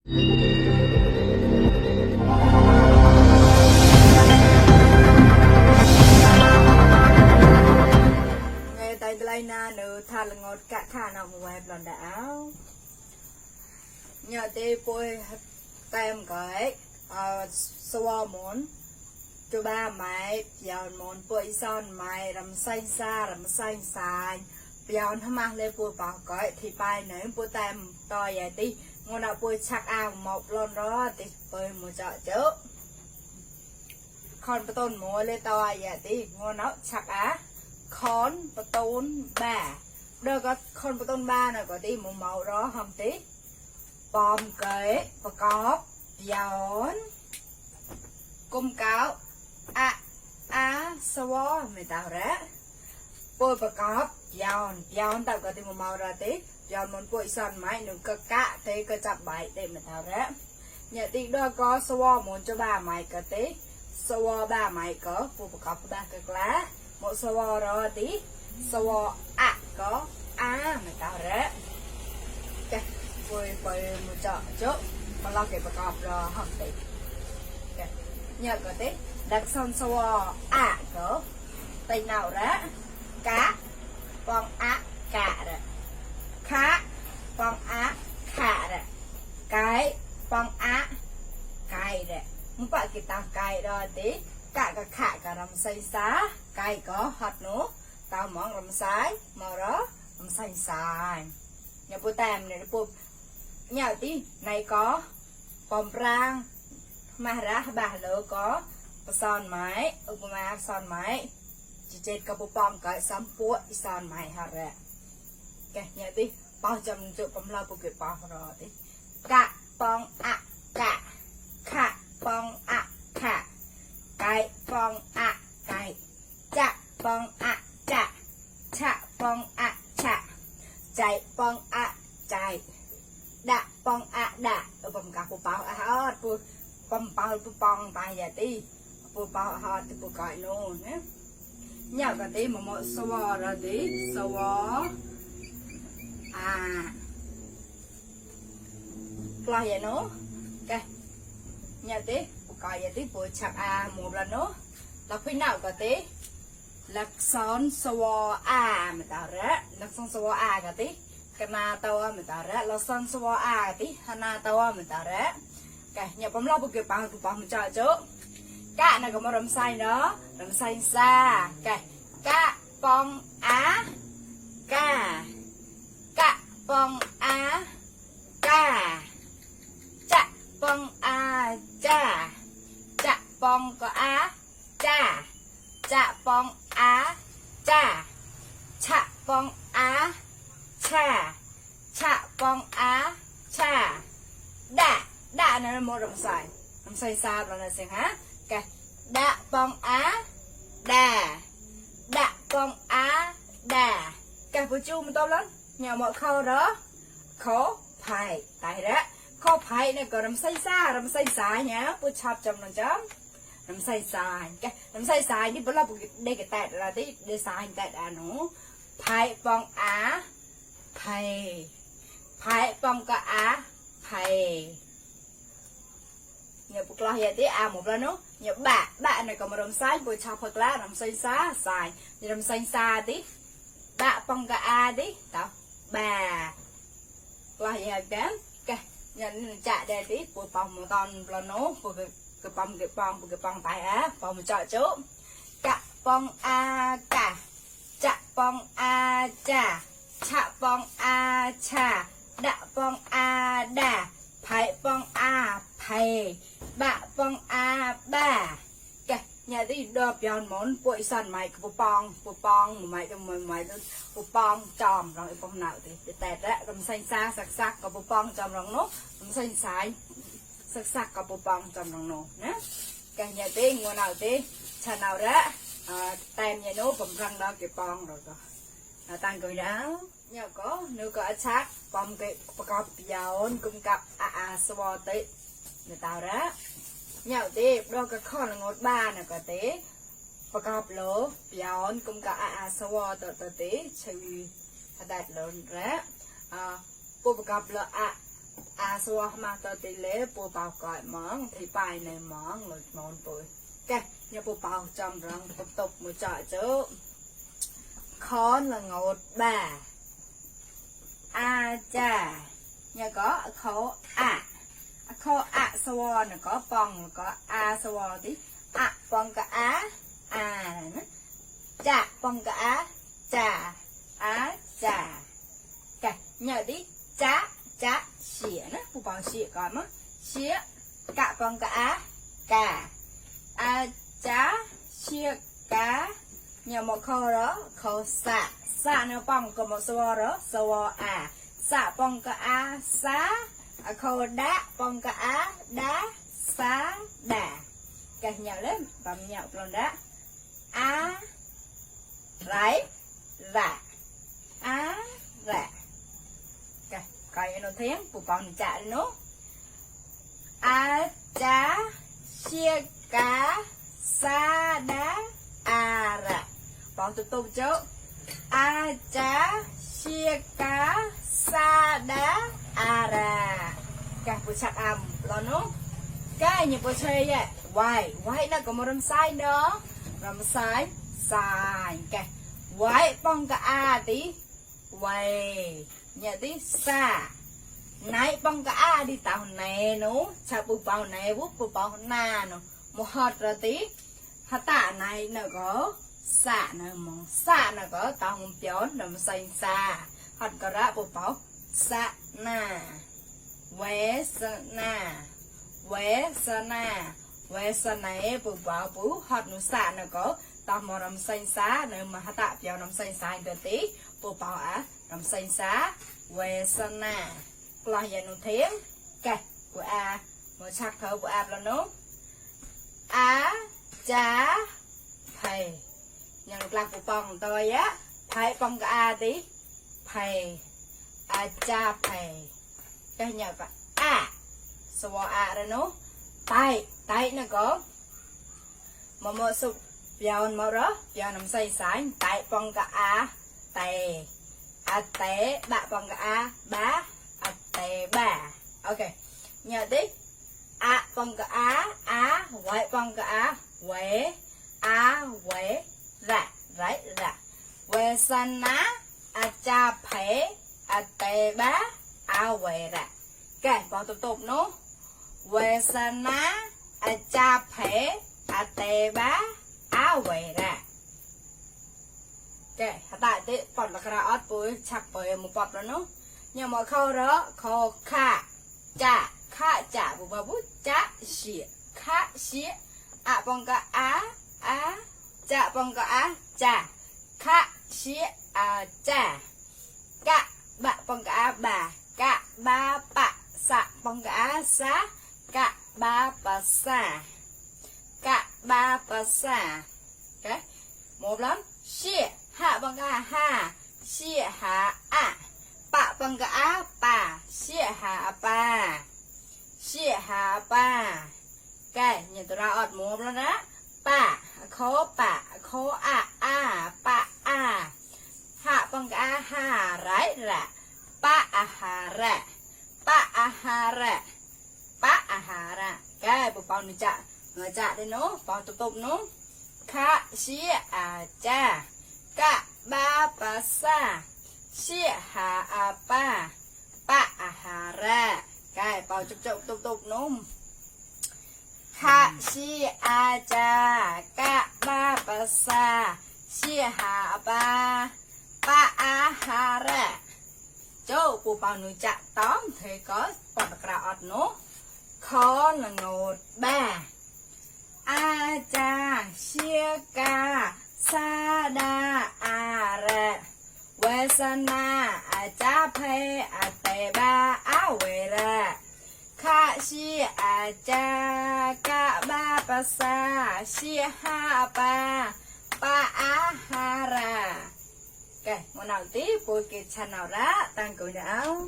ngày tại đây na nữ thà là ngọt cả khả nào một vài lần đảo nhờ tê bôi tem cái xua muốn cho ba mày giờ muốn bôi son mày làm xanh xa làm xanh xài giờ nó mang lên bôi bảo cái thì bài nữa bôi tem to vậy tí ngon nào bôi chắc ao một lon đó thì bôi một chợ chứ con tôn mua lên to vậy tí ngon nó chắc á con tôn ba đâu có con tôn ba này có tí một màu đó không tí bom kế và có giòn cung cáo sao mày tạo ra bôi và có giòn tạo có tí một màu ra tí giòn muốn bôi son máy đừng có cả thế có chặt bài để mình tạo ra nhà tí đó có sao muốn cho ba mày có tí sao ba mày có bôi và có ba cái lá một sao rồi tí sao có mày tạo ra bôi một chợ trước còn lo cáiประกอบ rồi không tí nhờ có tí đặt son sao có tay nào ra cá con cả rồi cá con khả rồi cái con cài rồi muốn bạn kita cài rồi tí cả khả cả làm xay xá cài có hot nữa tao món làm sái màu đó làm xay xài nhà bố tèm này bố nhà tí này có bom rang mà ra bà lỡ có son máy mà son máy chỉ chết có bộ bom cái sắm búa son máy hả rẻ cái nhà tí bao chấm chỗ bom lao bộ cái bao rồi tí cả bong cả khả bong khả cái bong cái chạ bong chạ chạ bong chạ chạy bong chạy đạ bong đạ ở bom cả bộ bao hết bùi bom bao bong tay vậy tí bộ bao hết thì bộ cởi luôn nhé nhớ cái tí một số rồi tí số lo vậy nó cái nhớ tí bộ cởi vậy tí bộ chặt một lần nữa là khi nào cái tí lạc son số mà tạo ra lạc son số cái tí cái na tao mình tạo ra lạc son số cái tí na tao mình tạo ra cái nhà bấm lo bộ cái bằng mình chờ chứ cá này có một đầm xay đó đầm xay xa cái cá bong cá bong cá chạ bong chạ bong có chạ bong chạ bong chạ bong đạ này là một đầm xay xa rồi là xem hả cái đạ bong đà bong đà cái bữa chung mình to lắm nhà mọi khâu đó khó phải tại đó khó phải này có đầm xay xa nhá bữa chọc trong nó chấm đầm xay xa cái đầm xay xa đi bữa lâu đây cái tẹt là tí để xài tẹt nó phải bong phải bong có phải nhiều bột lo vậy tí một lần nữa nhiều bạn này còn một đồng xay bồi chọc hoặc lá đồng xay xá xài thì đồng xay xa tí bạn bông cả tí tao bà lo vậy kém cái nhận chạy đây tí bồi bông một con lần nữa bồi cái bông tay bông một chợ chỗ cả bông cả chạ bông chà chạ bông chà đạ bông đà phải bông phải bạ bông ba cái nhà tí đợp giòn món bội sần mày của bông mày cho mày của bông tròn rồi bông nào thì tẹt đấy cầm xanh xa sắc có bông tròn rồi nốt cầm xanh sái sắc có bông tròn rồi nốt nhé cái nhà tí ngồi nào tí cha nào đấy tem nhà nốt bông răng đó cái bông rồi cơ tăng cười đáo nhà có nếu có chắc bông cái có giòn cung cấp so tí người ta đó nhau tí đo cái con là ngột ba này có tí và cọp lỗ giòn cung cấp so tí chơi đặt lớn ra bộ cọp lỗ xua mà tao tỷ lệ bùa bao cõi món thì bài này món người món bùi cái nhà bùa bao trong răng tục tục một trọi chứ khó là ngột bà cha nhà có khó xua nó có bong có xua tí bong cả chà bong cả chà chà cái nhờ đi chá xỉa nó phụ bằng xỉa còn mà xỉa cả bằng cả chá xỉa cá nhờ một khâu đó khâu xạ nó bằng có một số đó số xạ bằng cả khâu đá bằng cả đá xá đà cái nhờ lên bằng nhậu lần đó rải rạ cái coi nó tiếng phụ bằng chạy nó chá xia cá sa đá rạ bằng tụt tụt chứ chá xia cá sa đá rạ cái phụ chặt là nó cái như phụ chơi vậy vậy nó có một râm sai đó râm sai cái vậy bằng cả tí vậy nhà tí xa nãy bằng cả đi tàu này nó chả bù bao này bù bao na nó một hot rồi tí hạt tạ này nó có xạ nó mong xạ nó có tàu một chốn nó xanh xa hot có ra bù bao xạ na quế sa này bù bao bù hot nó xạ nó có tàu một nằm xanh xa nó mà hạt tạ vào nằm xanh xa được tí bù bao nằm xanh xa quế sa na là giờ nó thiếm cái của một sắc thở của là nó chá thầy nhận được làm của bông tôi á thầy bông cả tí thầy cha thầy cái nhờ cả số rồi nó tay nó có một số vào màu đó vào nằm say sáng tay bông cả tay té bạ bông cả bá tè bà ok nhờ tí bằng cả quậy bằng cả quế quế rạ quế san ná cha phê tè bá quế rạ cái bằng tục nó quế san ná cha phê tè bá quế rạ cái tại tí còn là cái ớt với chắc với một bọc đó nó nhưng mà khâu đó khâu khá chả bù bà bút chá xỉa khá xỉa bằng cả chả bằng cả chả khá xỉa chả cả bạ bằng cả bà cả ba bạ xạ bằng cả xá cả ba bà xà cái một lắm xỉa hạ bằng cả xỉa hạ bạ bằng cả bà xỉa hạ cái nhìn tụi ra ọt một đó đó bạ khô bạ hạ bằng cả rải rạ bạ cái bộ bao người chạ đây nó bao tục nó khá xỉa cha cả ba bà sa xỉa hạ ba ra cái bao chụp tục nôm khá xỉa cha cả ba bà sa xỉa hạ ba ra chỗ bộ bao người chạ tóm thì có bằng ra ọt nó khó là ngột ba cha xia ca sa đa ra quê sa na cha phê tè ba quê ra kha xia cha ca ba sa xia ha ba ha ra cái một nào tí bôi cái channel ra tăng cường não